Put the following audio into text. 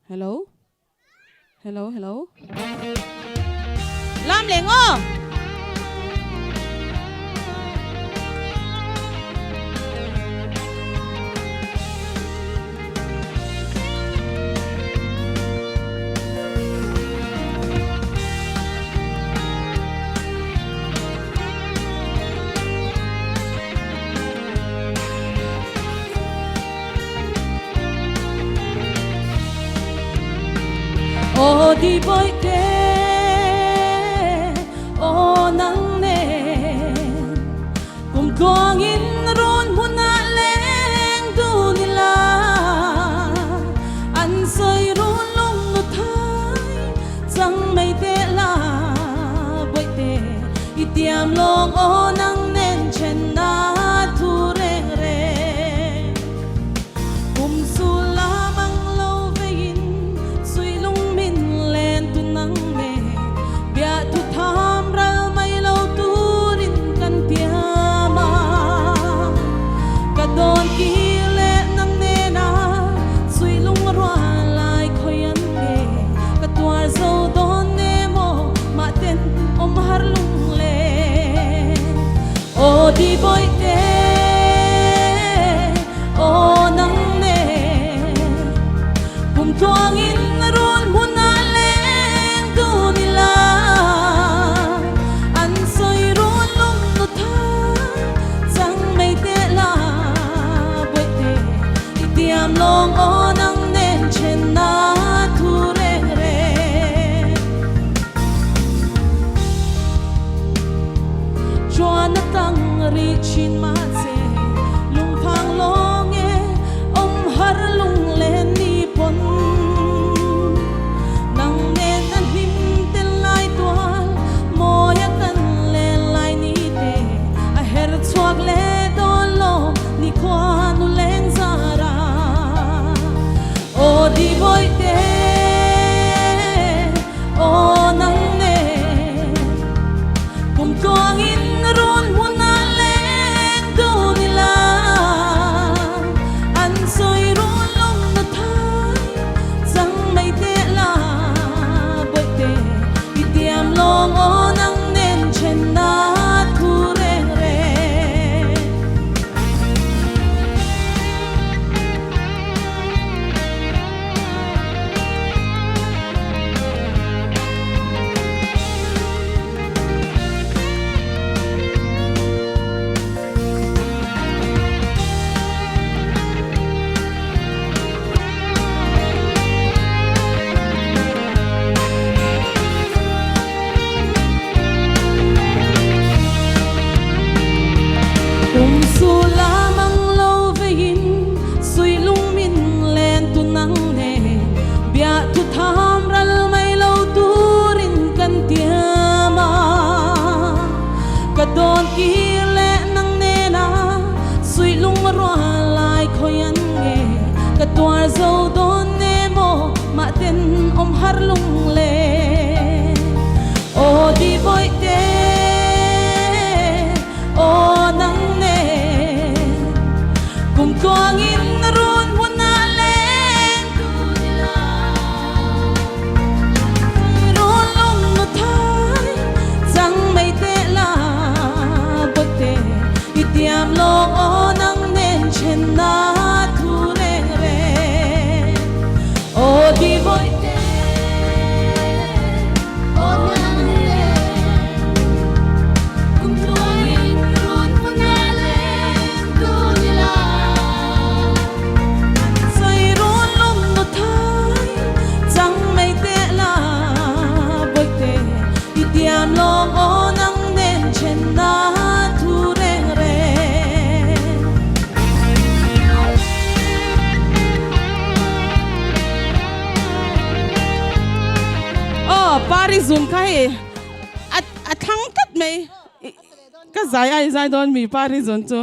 Hello Hello hello Lam leng aw. Aw di bawihte, aw nang nen Kum tluangin run hmunah leng dun ila An sawi run lung nu thai chang mai teh la Bawihte, i tiam lawng aw nang nen then na thu reng reng. Kum su la mang lo veiin suih lung min len tu nang nen biah thu tham ral mai lo turin kan tiam a. Ka dawn kir leh nang nena suih lung rual lai khawi an nge ka tuar zo dawn nge maw mah ten awm har lung le. Aw di bawihte, aw nang nen kum tluangin rul hmunah leng dun ila an sawi rul lung nu thar chang mai teh la bawihte i tiam lawng aw nang nen then na thu reng reng. Chuan a tang rih thin mahse lungphang lawng e awm har lung len ni pawn. Nang nen a hlim tel lai tual mawi a kan len lai ni te a her chhuak leh dawn lo ni khua nu leng zar a. Aw di bawihte, aw nang nen kum tluangin run hmunah leng dun ila an sawi run lawm na thai chang mai teh la bawihte i tiam lawng aw nang nen then na thu reng reng. Kum su la mang lo veiin Sui lung min len tu nang nen Biah thu tham ral mai lo turin kan tiam a. Ka dawn kir leh nang nena Sui lung rual lai khawi an nge Ka tuar zo dawn nge maw mah ten awm har lung le Aw di bawihte Aw nang nen kum tluangin run hmunah leng dun ila Run lung nu thai chang mei teh la bawihte i tiam lawng aw nang nen then na thu reng reng Aw di bawihte Aw nang nen kum tluangin run hmunah leng dun ila Sawi run lum nu thai chang mei teh la bawihte i tiam lawng aw nang nen then na thu reng reng. Aw Pari zun kha hei a a thlang tlat mai ka zai a i zai dawn mi Pari zun chu.